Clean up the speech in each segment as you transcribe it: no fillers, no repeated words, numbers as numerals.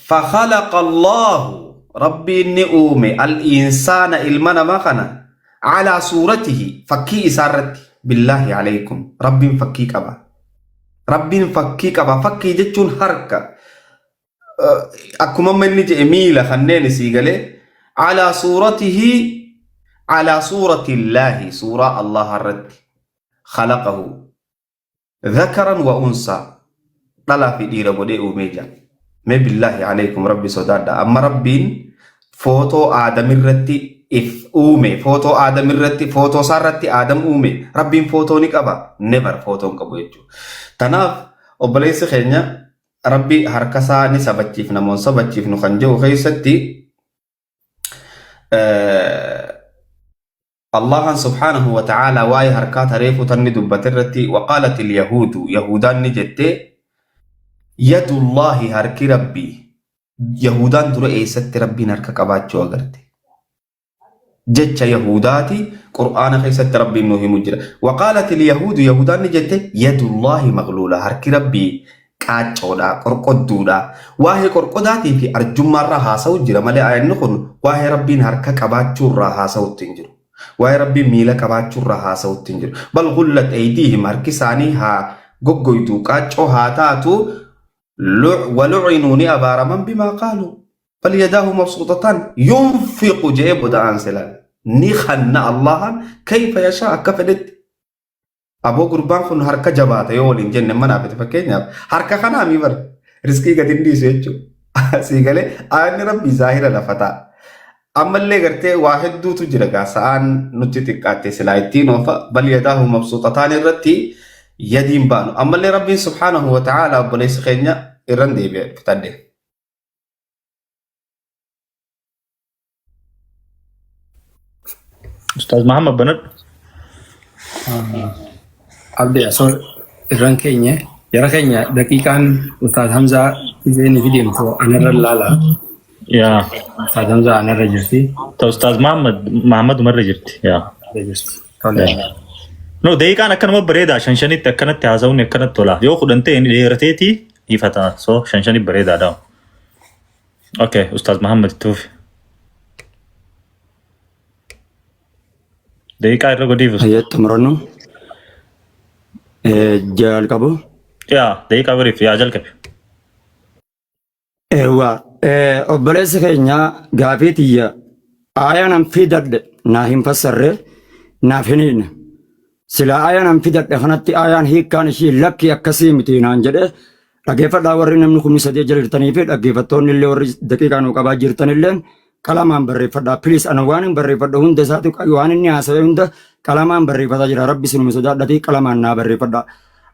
Fakhalaqa Allaahu, Rabbiin ni uume, al-insaana, ilma namaa kana, alaa suuratihi, fakkii isaa irratti. Billaahi aleykum, Rabbiin fakkii qaba. Rabbiin fakkii qaba. Fakkii jechuun harka. Akkuma amma inni jedhe miila kanneen isii galee alaa suuratihi alaa suuratillaahi suuraa Allaha irratti khalaqahu Dhakaran wa unsaa dhalaa fi dhiira godhee uumee jira. Mee billaahi aleykum rabbi sodaadha. Amma rabbiin footoo aadamirratti if uume footoo aadamirratti footoo isaarratti aadam uume rabbiin footoo ni qaba never footoo hin qabu jechuudha. Tanaaf obboleessi keenya rabbi harkasaa ni sabachiifna moo hin sabachiifnu kan jedhu keessatti Allahan subhaanahu wa ta'aalaa waa'ee harkaa tareefuu tanni dubbate irratti waqaalatil yahuudu yahuudaan ni jette yadullaahi harki rabbii yahuudaan dura eessatti rabbiin harka qabaachuu agarte jecha yahudaati qur'aana keessatti rabbiin nu himu jira waqaalatil yahuudu yahuudaan ni jette yadullaahi magluula harki rabbii qaaccoodha, qorqodduudha. Waa'ee qorqodaatii fi arjummaarraa haasa'u jira malee aayanni kun waa'ee Rabbiin harka qabaachuurraa haasa'utti hin jiru. Waa'ee Rabbiin miila qabaachuurraa haasa'utti hin jiru. Bal gullat aydiihim harki isaanii haa goggoytu, qaaccoo haa taatu, walucinuu ni abaaraman bimaa qaaluu. Bal yadaahu mabsuutataan yunfiqu je'ee booda aanse laal. Ni kanna Allahan kayfa yashaa akka fedhetti. Aboo gurbaan kun harka jabaata yoo waliin jenne mana fite fakkeenyaaf harka kanaa mii bar riskii gadi hin dhiisu jechuudha. Sii galee aanni rabbii zaahira lafa ta'a. Ammallee gartee waa hedduutu jira gaa sa'aan nutti xiqqaatte silaa ittiin oofa bal yadaahu mabsuuxataan irratti yadiin baanu. Ammallee rabbiin subhaanahu wa ta'aala obboleessi keenya irran deebi'e fitadhe. Ustaaz Mahammad banadhu. Abdi osoo irran keenya jara keenya daqiiqaan Ustaaz Hamzaa isheen fi deemtu anarra laala. Yaa. Ustaaz Hamzaa anarra jirti. Ta Ustaaz Mahammad Mahammad umarra jirti. Yaa. Anarra jirti. Tole. No daqiiqaan akkanuma bareedaa shan shanitti akkanatti haasa'uun akkanatti tola. Yoo kudhan ta'e inni dheerateeti ifata. So shan shanitti bareedaadha. Okay, Ustaaz Mahammad itti fufi. Daqiiqaa irra godhiif. Hayyee xumurannu. Jalqabu. Yaa daqiiqaa godhiif yaa jalqabi. Eewwa obboleessi keenya gaafii tiyya aayaan an fidadhe naa hin fassarre naaf hin hiine. Silaa aayaan an fidadhe kanatti aayaan hiikkaan ishii lakki akkasii miti naan jedhe dhaggeeffadhaa warri namni kumni sadii jala jirtanii fi dhaggeeffattoonni illee warri daqiiqaa nuu qabaa jirtan illeen qalamaan barreeffadhaa. Please ana waan hin barreeffadhu hunda isaatu waan inni haasa'e hunda qalamaan barreeffataa jira. Rabbi sinuma sodaadhatii qalamaan naa barreeffadhaa.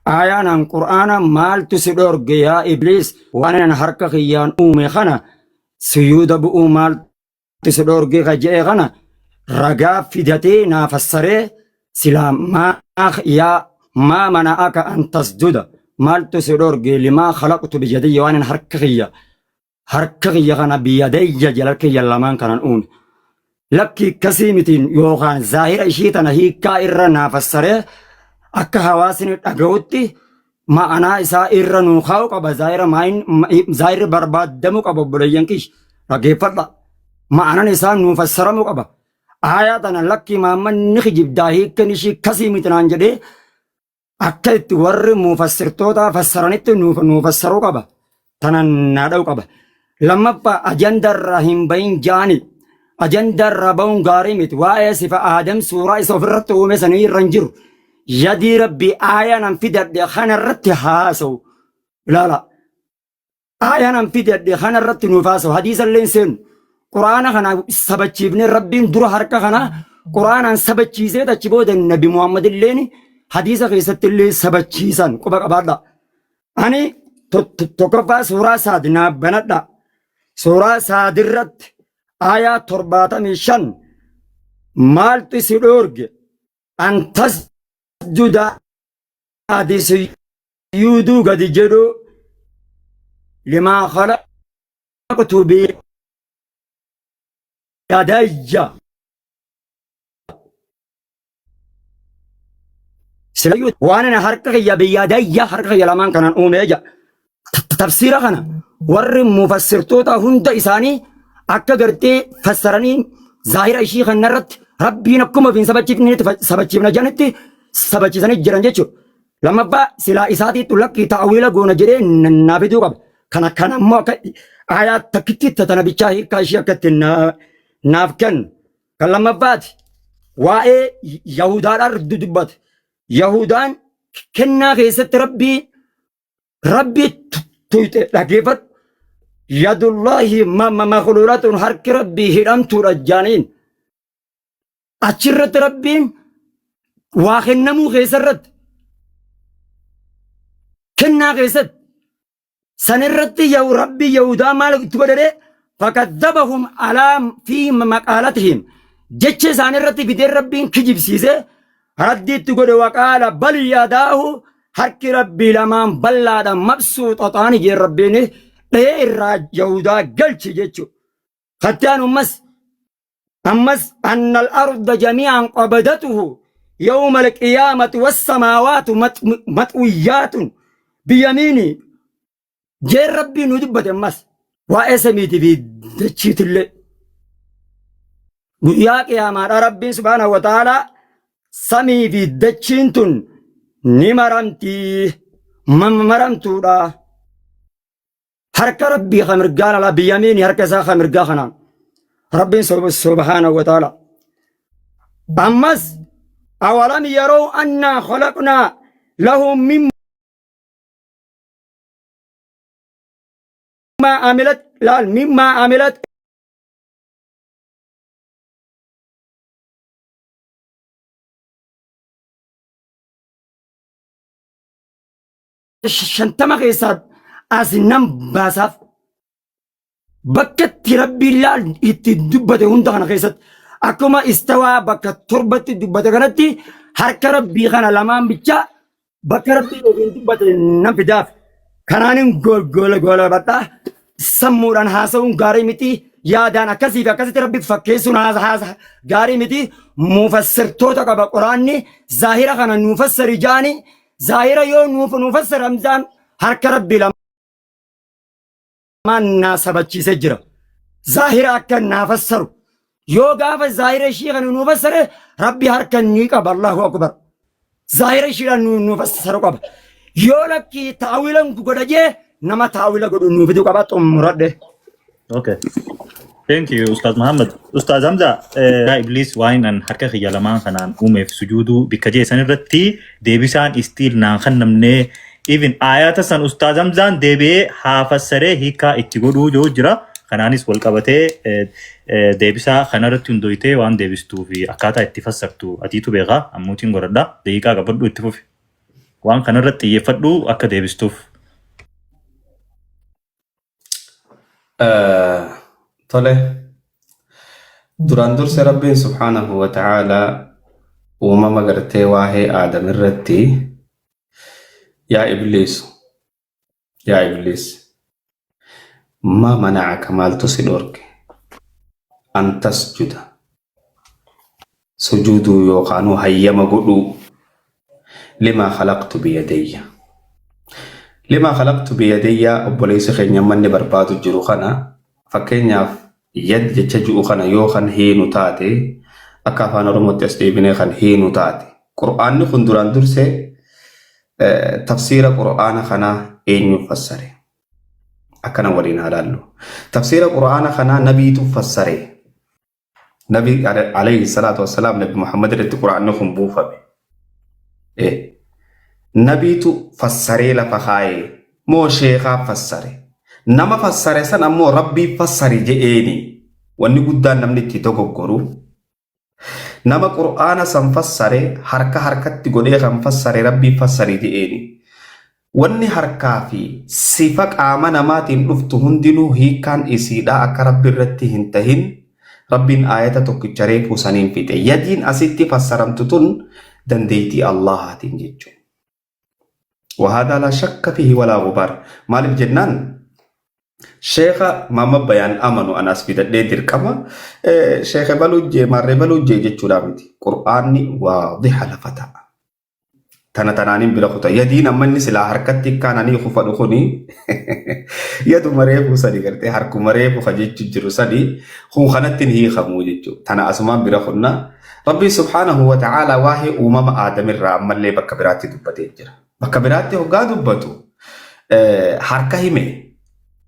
Aayaan an qur'aana maaltu si dhorge yaa ibliis waan an harka kiyyaan uume kana suyuuda bu'uu maaltu si dhoorgee ka je'e kana ragaa fidatee naa fassaree silaa maa yaa maa mana'aka an tasjuda maaltu si dhoorge limaa khalaqtu biyadiyya waan harka kiyya harka kiyya kana biyadayya jala kiyya lamaan kanan uume lakki akkasii mitiin yookaan zaahira ishii tana hiikkaa irra naa fassaree akka hawaasni dhaga'utti ma'anaa isaa irra nuu kaa'u qaba zaahira zaahirri barbaadamuu qaba obboleeyyan kiyya dhaggeeffadha ma'anan isaa nuu fassaramuu qaba aayaa tana lakki maammanni kijibdaa hiikkan ishii kasii miti naan jedhee akka itti warri mufassirtoota fassaranitti nuu fassaruu qaba tanan naa dha'u qaba lammaffaa ajanda irraa hin bahin jaani ajanda irraa ba'uun gaarii miti waa'ee sifa aadam suuraa isa ofirratti uume sanii irra hin jiru yadii rabbii aayaa nan fidadhe kana irratti haasa'u ilaala aayaa nan fidadhe kana irratti nuuf haasa'u hadiisa illee hin seenu quraana kana sabachiifne rabbiin dura harka kana quraanaan sabachiisee achi booda nabi muhammad illeen hadiisa keessatti illee sabachiisan quba qabaadha Ani tokkoffaa suuraa saad naaf banadha. Suuraa saadirratti aayaa 75 maaltu si dhoorge an tasjuda ati suyuuduu gadi jedhu limaa khalaqtu biyadayya. Silayyuu waan ana harka kiyya biyya dayya harka kiyya lamaan kanan uumee jedha. Tafsiira kana warri mufassirtoota hunda isaanii akka gartee fassaranii zaahira ishii kana irratti Rabbiin akkuma ofiin sabachiifnetti sabachiifna jedhanitti sabachiisanii jiran jechuudha. Lammaffaa silaa isaatiitu lakkii ta'awiila goona jedhee naa fiduu qaba. Kana kana ammoo akka aayaa takkitti tana bichaa hiikkaa ishii akka itti naaf kennu. Kan lammaffaati waa'ee Yahudaadhaan dubbate. Yahudaan kennaa keessatti Rabbii Rabbii tuyxe dhageeffadhu. Yadullaahi makhluulatun harki Rabbii hidhamtuudha jaaniin. Achirratti Rabbiin waa kennamuu keessarratti kennaa keessatti sanirratti yahu Rabbii Yahudaa maal itti godhee fakadzabahum alaa fi maqaalatihim jecha isaanirratti fidee Rabbiin kijibsiise raddi itti godhe waqaala bal yadaahu harki Rabbii lamaan bal'aadha mabsuuxataani jee Rabbiin dhahee irraa Yahudaa galche jechuudha. Kattaan ummas ammas annal arda jamii'an qabadatuhu yawma alqiyaamati wassamaawaatu maxwiyyaatun biyamiini jeen Rabbii nu dubbate ammas waa'ee samiitii fi dachiitillee guyyaa qiyaamaadha Rabbiin subhaanahu wa ta'aalaa samii fi dachiin tun ni maramti maramtuudha. Harka Rabbii ka mirgaan alaa biyyamiini harka isaa ka mirgaa kanaan. Rabbiin subhaanahu wa ta'ala. Ammas awalam yaroo annaa khalaqnaa lahum mimmaa amilat laal mimmaa amilat 50 keessaa as nan baasaaf. Bakka itti Rabbiin laal itti dubbate hunda kana keessatti akkuma istawaa bakka torbatti dubbate kanatti harka Rabbii kana lamaan bichaa bakka Rabbiin ofiin dubbate nan fidaaf. Kanaanin golabadha. Sammuudhaan haasa'uun gaarii miti. Yaadaan akkasii fi akkasitti Rabbi fakkeessuun haasa gaarii miti. Mufassirtoota qaba Quraanni zaahira kana nuu fassari jaani Zaahira yoo nuuf nuu fassare Hamzaan harka Rabbi lamaan naa sabachiisee jira. Zaahira akka naa fassaru. Yoo gaafa zaahira ishii kana nuu fassare Rabbi harka ni qaba. Allahu akbar. Zaahira ishiidhaan nuu nuu fassaru qaba. Yoo lakkii taawila godha jee nama taawila godhu nuu fiduu qaba xumuradhe. Okay. Thank you, Ustaz Muhammad. Ustaz Hamza, yaa Ibliis waan an harka kiyya lamaan kanaan uumeef sujuuduu bikka jee san irratti deebisaan istiil naan kannamnee even ayata san Ustaz Hamzaan deebi'ee haa fassaree hiikaa itti godhuu joo jira. Kanaanis wal qabatee deebisaa kanarratti hundooytee waan deebistuu fi akkaataa itti fassartu atiitu beekaa ammuutiin godhadha. Daqiiqaa qabadhu itti fufi. Waan kanarratti xiyyeeffadhu akka deebistuuf. Tole. Duraan durse Rabbiin subhaanahu wa ta'aalaa uumama gartee waa'ee Aadam irratti yaa Ibliisu yaa Ibliis maa mana'aka maaltu si dhorke an tasjuda sujuuduu yookaanuu hayyama godhuu limaa khalaqtu biyadayya. Limaa khalaqtu biyadayya obboleessi keenya amma inni barbaadu jiru kana fakkeenyaaf yad jecha ji'u kana yoo kan hiinu taate akka afaan Oromootti as deebinee kan hiinu taate Qur'aanni kun duraan dursee tafsiira Qur'aana kanaa eenyu fassare? Akkana waliin haa laallu. Tafsiira Qur'aana kanaa nabiitu fassare. Nabi alayhi salaatu wassalaam Nabi Muhammad irratti Qur'aanni kun buufame. Nabiitu fassaree lafa kaa'ee moo sheekaa fassare? Nama fassare san ammoo Rabbii fassari je'eeni. Wanni guddaan namni itti dogoggoru nama Qur'aana san fassare harka harkatti godhee kan fassare Rabbii fassari je'eeni. Wanni harkaa fi sifa qaama namaatiin dhuftu hundinuu hiikkaan isiidhaa akka Rabbi irratti hin tahin Rabbiin aayata tokkicha reefuu saniin fixe. Yadiin asitti fassaramtu tun dandeeytii Allaahaatiin jechuudha. Wahaadaa laa shakka fihi walaa gubaar. Maaliif jennaan Sheekha Maamma Bayaan amanu an as fidadhee dirqama sheekha baluu jee maarree baluu jee jechuudhaa miti. Qur'aanni waadiha lafa ta'a. Tana tanaanin bira kuta. Yadiin amma inni silaa harkatti ikkaan ani kufadhu kuni yaduma reefuu sani gartee harkuma reefu ka jechu jiru sani kun kanatti hin hiikamuu jechuudha. Tana asumaan bira kunna. Rabbiin subhaanahu wa ta'aalaa waa'ee uumama Aadamirraa ammallee bakka biraatti dubbatee jira. Bakka biraatti hoggaa dubbatu harka hime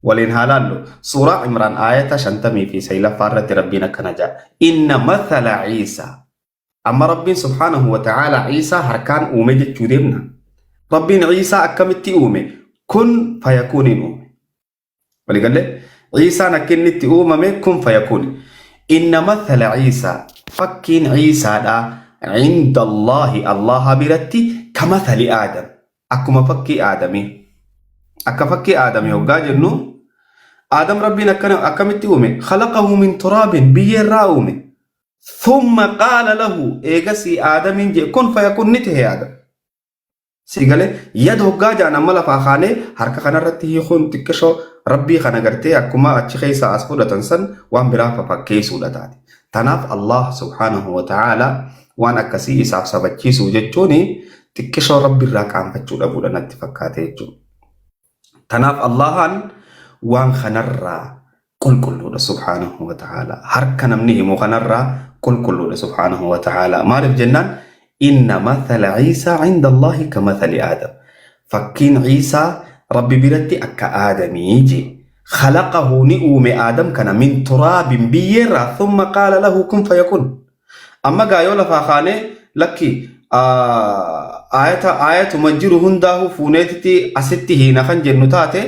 waliin haa laallu. Suuraa Imraan aayata 59ffaa irratti Rabbiin akkana jedha. Inna mathala Ciisaa. Amma Rabbiin subhaanahu wa ta'aalaa Ciisaa harkaan uume jechuu deemna. Rabbiin Ciisaa akkamitti uume? Kun fayakuuniin uume. Waliigallee Ciisaan akka inni itti uumame kun fayakuuni. Inna mathala Ciisaa fakkiin Ciisaadha cinda Allaahi Allaha biratti kamathali Aadam. Akkuma fakkii Aadamii. Akka fakkii Aadamii hoggaa jennu Aadam Rabbiin akkana akkamitti uume? Khalaqahu min turaabin biyyeerraa uume. Thumma qaala lahu eegasii Aadamiin jee kun fayakun ni tahe Aadam. Si galee yad hoggaa jaan amma lafaa kaanee harka kanarratti hiikuun xiqqishoo Rabbii kana gartee akkuma achi keessaa as fudhatan san waan biraa fafakkeessuudha taate. Tanaaf Allah subhaanahu wa ta'ala waan akkasii isaaf sabachiisuu jechuun xiqqishoo Rabbi irraa qaanfachuu dhabuudha natti fakkaate jechuudha. Tanaaf Allahaan waan kanarraa qulqulluudha subhaanahu wa ta'ala. Harka namni himu kanarraa qulqulluudha subhaanahu wa ta'ala. Maaliif jennaan inna mathala Ciisaa cinda Allaahi ka mathali Aadam. Fakkiin Ciisaa Rabbi biratti akka Aadamii jee. Khalaqahu ni uume Aadam kana min turaabin biyyeerraa thumma qaala lahu kun fayakun. Amma gaa yoo lafaa kaanee lakki ayata ayatuma jiru hundaahuu fuuneetitti asitti hiina kan jennu taate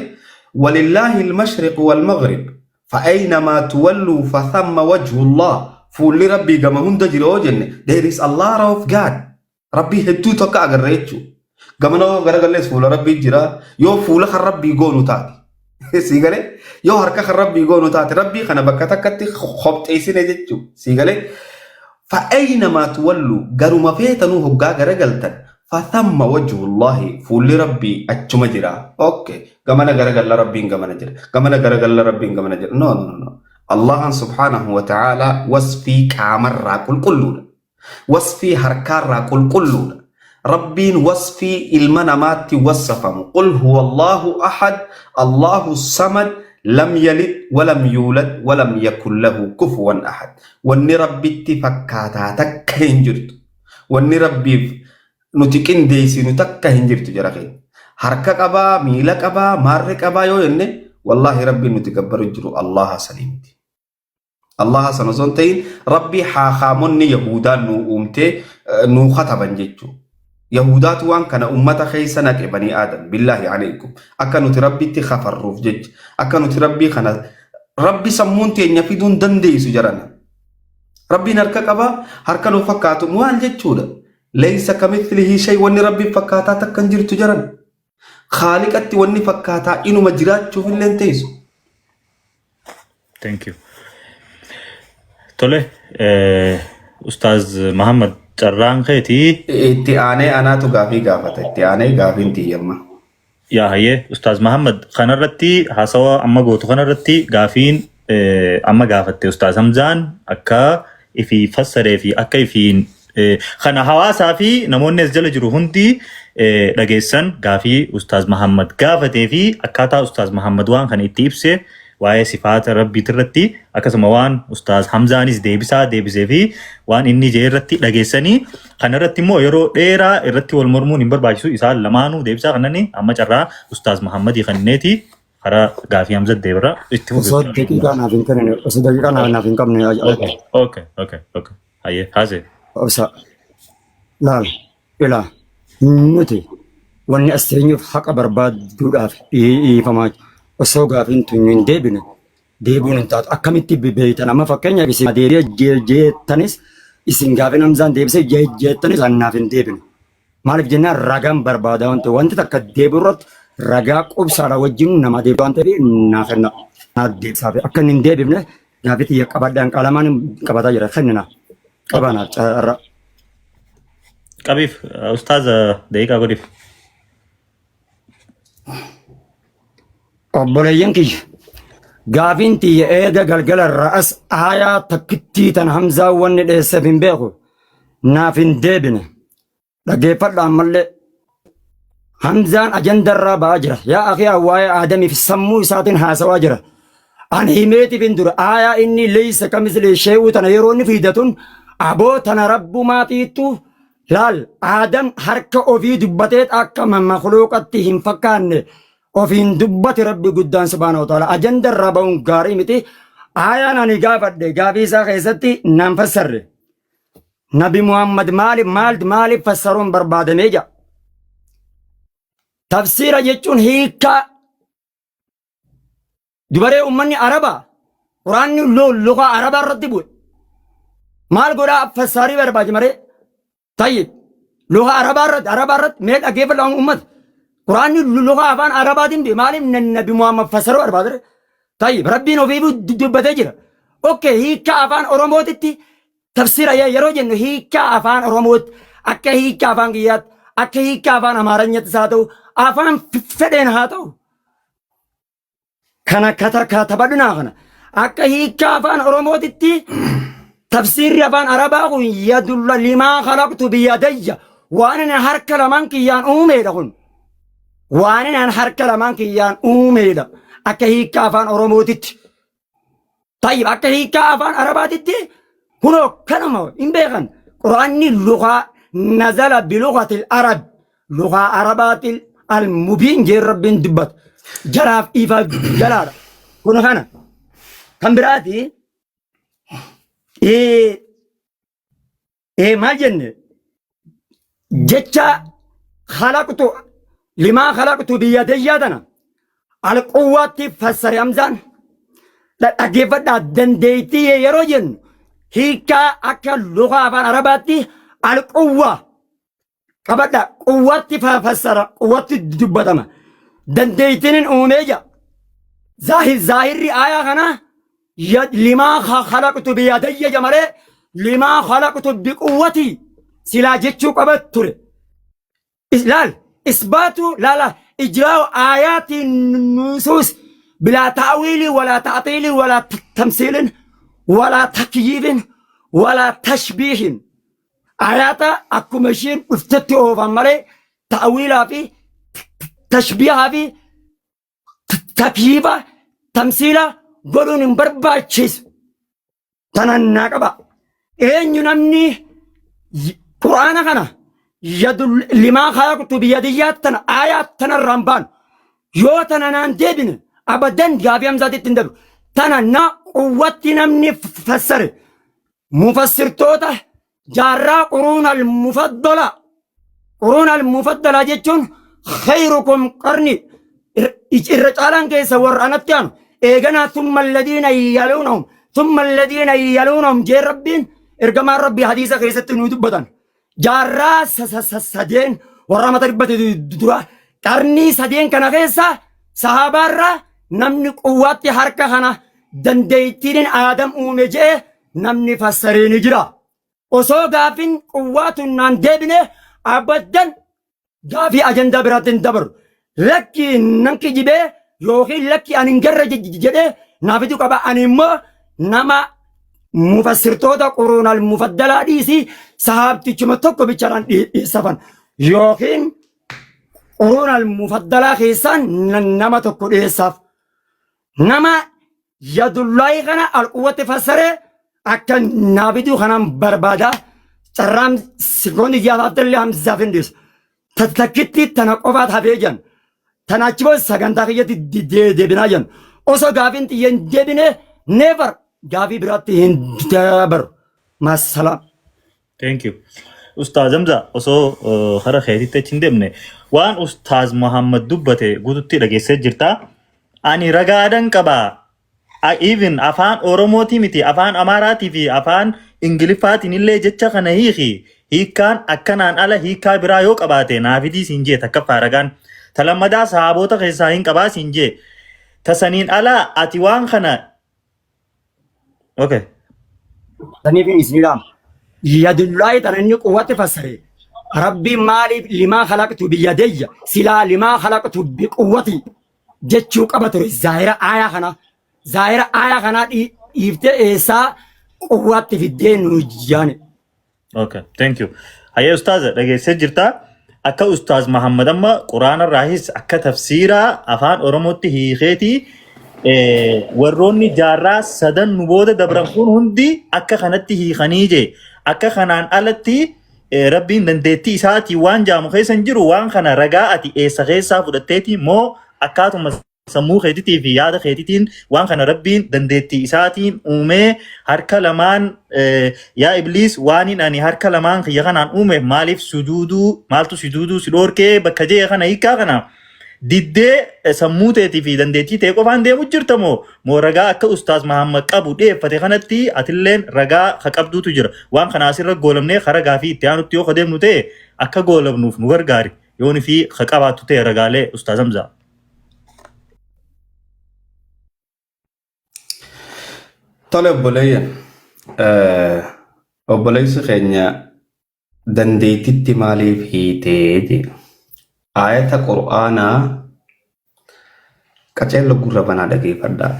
walillaahi almashriq walmaghrib fa'aynamaa tuwalluu fathamma wajhullah fuulli rabbii gama hunda jira yoo jenne there is a lot of God Rabbii hedduu tokko agarra jechuudha. Gamana yoo garagallees fuula rabbii jira. Yoo fuula kan rabbii goonu taate. Sii galee yoo harka kan rabbii goonu taate rabbii kana bakka takkatti kopxeessine jechuudha. Sii galee fa'aynamaa tuwallu garuma feetanuu hoggaa garagaltan fathamma wajhullaahi fuulli rabbii achuma jira. Okay. Gamana garagalla rabbiin gamana jira. Gamana garagalla rabbiin gamana jira. No no no. Allahan subhaanahu wa ta'ala wasfii qaamarraa qulqulluudha. Wasfii harkaarraa qulqulluudha. Rabbiin wasfii ilma namaatti wassafamu. Qul huwa Allahu ahad, Allahu samad, lam yalid walam yuulad walam yakun lahu kufuwan ahad. Wanni Rabbitti fakkaataa takka hin jirtu. Wanni Rabbiif nuti qindeessinu takka hin jirtu jara keenya. Harka qabaa, miila qabaa, maarre qabaa yoo jenne wallaahi Rabbiin nuti gabbaru jiru Allaha sanii miti. Allaha sana osoo hin ta'in Rabbii haakaamonni Yahudaan nuu uumtee nuu kataban jechuudha. Yahudaatu waan kana ummata keessa naqe banii Aadam billaahi alaykum akka nuti Rabbitti kafarruuf jecha akka nuti Rabbii kana Rabbi sammuun teenya fiduun dandeessu jarana. Rabbiin harka qaba harka nu fakkaatu maal jechuudha. Leeysa kamithlihi shay wanni Rabbiin fakkaataa takka hin jirtu jaran. Khaaliqatti wanni fakkaataa inuma jiraachuuf illee hin teessu. Thank you. Tole, Ustaaz Muhammad carraan keetii Itti aanee anaatu gaafii gaafata. Itti aanee gaafiin tiyyamma. Yaa hayyee Ustaaz Muhammad kanarratti haasawa amma gootu kanarratti gaafiin amma gaafatte Ustaaz Hamzaan akka ifii fassaree fi akka ifiin kana hawaasaa fi namoonni as jala jiru hundi dhageessan gaafii Ustaaz Muhammad gaafatee fi akkaataa Ustaaz Muhammad waan kana itti ibse waa'ee sifaata rabbiitirratti akkasuma waan Ustaaz Hamzaanis deebisaa deebisee fi waan inni jee irratti dhageessanii kana irratti immoo yeroo dheeraa irratti wal mormuun hin barbaachisu isaan lamaanuu deebisaa kanani amma carraa Ustaaz Muhammadii kanneeti karaa gaafii Hamza deebira itti fufi. Osoo daqiiqaa naaf hin kennine, osoo daqiiqaa naaf hin qabne Okay. Hayyee haasee. Obsa laal ilaa nuti wanni as teenyuuf haqa barbaadduudhaaf dhiifamaa osoo gaafiin tun hin deebine deebiin hin taatu akkamitti beeytan amma fakkeenyaaf isin deebi'e jeettanis isin gaafiin Hamzaan deebise jeettanis annaaf hin deebine. Maaliif jennaan ragaan barbaada waan ta'eef wanti takka deebi'u irratti ragaa qubsaadha wajjin nama deebi'u waan ta'eef naa kenna. Naa deebisaaf akka inni hin deebifne gaafii tiyya qabadhaan qalamaan qabataa jira kennina. Qabanaaf carraa. Qabiif ustaaza daqiiqaa godhiif. Obboleeyyan kiyya gaafiin tiyya eega galgala irraa as aayaa takkittii tan Hamzaa wanni dheesseef hin beeku naaf hin deebine. Dhaggeeffadha ammallee. Hamzaan ajandarraa ba'aa jira. Yaa akii waa'ee Aadamiif sammuu isaatiin haasawaa jira. Ani himeetiif hin dura. Aayaa inni leeysa kamisli shee'uu tana yeroo inni fiidatun aboo tana rabbumaatiittu laal Aadam harka ofii dubbateet akka makluuqatti hin fakkaanne ofiin dubbate Rabbi guddaan subhaanahu wa ta'ala. Ajandarraa ba'uun gaarii miti. Aayaan ani gaafadhe gaafii isaa keessatti naan fassarre. Nabi Muhammad maaliif maal maaliif fassaruun barbaadamee jira? Tafsiira jechuun hiikkaa dubaree ummanni Arabaa Quraanni luka Arabaa irratti bu'e. Maal godhaa fassaarii barbaade maree? Tayyib luka Arabaa irratti Arabaa irratti mee dhaggeeffadhaa uummata. Quraanni luka afaan Arabaatiin bu'e maaliif Nabi Muhammad fassaruu barbaade? Tayyib Rabbiin ofii dubbatee jira. Okay, hiikkaa afaan Oromootitti tafsira yeroo jennu hiikkaa afaan Oromootti, akka hiikkaa afaan kiyyaatti, akka hiikkaa afaan Amaaranyattis haa ta'u, afaan fedheen haa ta'u. Kana kata katabadhunaa kana akka hiikkaa afaan Oromootitti tafsiirri afaan Arabaa kun yadulla limaa khalaqtu biyadayya, waan ani harka lamaan kiyyaan uumeedha kun. Waan ani harka lamaan kiyyaan uumeedha akka hiikkaa afaan Oromootitti. Tayyib, akka hiikkaa afaan Arabaatitti kunoo kanuma hin beekan. Quraanni lukaa nazala bilugatil arab, lukaa Arabaatil al-mubiin jeen Rabbiin dubbata. Jaraaf ifa jalaadha. Kun kana. Kan biraati maal jenne jecha khalaqtu limaa khalaqtu biyyadayyaa tana alquwwaatti fassare Hamzaan. Dhaggeeffadhaa, dandeettii yeroo jennu hiikkaa akka luka afaan Arabaatti alquwwaa qabadha, quwwaatti fassara, quwwaatti dubbatama, dandeettiin hin uumee jira. Zaahirri aayaa kanaa limaa khalaqtu biyadayya ja malee limaa khalaqtu biquwwatii silaa jechuu qaba ture. Laal isbaatu laala ijraa'u aayaati nusuus bilaa ta'wiilii walaa ta'xiilii walaa tamsiilin walaa takyiifin walaa tashbiihin. Ayaata akkuma ishiin dhuftetti oofan malee ta'wiilaa fi tashbiihaa fi takyiifa tamsiila godhuun hin barbaachisu. Tanan naa qaba. Eenyu namni Qur'aana kana yadu limaa khalaqtu biyadiyyaa tana aayaa tanarraan baanu yoo tana naan deebine abadan gaafii Hamzaatitti hin dabru. Tana na quwwatti namni fassare mufassirtoota jaarraa quruun al-mufaddala. Quruun al-mufaddala jechuun khayrukum qarni, irra caalaan keessa warra anatti aanu, eeganaa thumma alladhiina yaluunahum thumma alladhiina yaluunahum jee Rabbiin ergamaan Rabbii hadiisa keessatti nuu dubbatan. Jaarraa sadeen warra mata dhibbate dura qarnii sadeen kana keessa sahaabaarraa namni quwwaatti harka kana dandeettiin Aadam uume jee namni fassaree ni jira. Osoo gaafin quwwaa tun naan deebine abaddan gaafii ajandaa biraatti hin dabaru. Lakki nan kijibee yookiin lakki ani hin garre jedhee naaf fiduu qaba. Ani immoo nama mufassirtoota quruunal mufaddalaa dhiisii sahaabtichuma tokko bichaadhaan dhiyeessafan yookiin quruunal mufaddalaa keessaa nama tokko dhiyeessaaf. Nama yadullaahi kana alquwwatti fassare akka naa fiduu kanaan barbaada. Carraan sekoondii jaafaaf illee Hamzaaf hin dhiisu. Takkitti tana qofaat hafee jiran. Tana achi booda sagantaa kiyyatti deebinaa jiran. Osoo gaafiin xiyya hin deebine never gaafii biraatti hin dabaru. Maasalaam. Thank you. Ustaaz Hamza, osoo kara keetitti achi hin deemne waan Ustaaz Muhammad dubbate guututti dhageessee jirta. Ani ragaadhan qaba. Even afaan Oromootii miti, afaan Amaaraatii fi afaan Ingiliffaatiin illee jecha kana hiiki. Hiikkaan akkanaan ala hiikkaa biraa yoo qabaate naafidii siin jee takkaffaa ragaan. Ta lammadaa sahaabota keessaa hin qabaa siin jee. Tasaniin ala ati waan kana. Okay. Saniif isin dhaama. Yadullaahi tana inni quwwatti fassare. Rabbiin maaliif limaa khalaqtu biyadayya silaa limaa khalaqtu biquwwati jechuu qaba ture zaahira aayaa kana. Zaahira aayaa kanaa dhiiftee eessaa quwwaatti fiddee nu jaane. Okay, thank you. Hayyee ustaaza, dhageessee jirta. Akka Ustaaz Mahammad amma Quraana irraahis akka tafsiiraa afaan Oromootti hiikeeti warroonni jaarraa sadan nu booda dabran kun hundi akka kanatti hiikanii jee akka kanaan alatti Rabbiin dandeettii isaatii waan jaamu keessa hin jiru waan kana ragaa ati eessa keessaa fudhatteeti moo akkaatuma sammuu keetitii fi yaada keetitiin waan kana Rabbiin dandeettii isaatiin uumee harka lamaan yaa ibliis waaniin ani harka lamaan kiyya kanaan uume maaliif sujuuduu maaltu sujuuduu si dhoorkee bakka jee kana hiikkaa kana diddee sammuu teetii fi dandeettii tee qofaan deemu jirta moo moo ragaa akka ustaaz Mahammad qabu dhiyeeffate kanatti atilleen ragaa ka qabduutu jira waan kana asirra goolabnee kara gaafii itti aanutti yoo ka deemnu ta'e akka goolabnuuf nu gargaari yooni fi ka qabaattu ta'e ragaalee ustaaz Hamzaa. Tole obboleeyyan. Obboleessi keenya dandeettitti maaliif hiitee jedhe. Aayata Qur'aanaa qaceello gurra banaa dhageeffadhaa.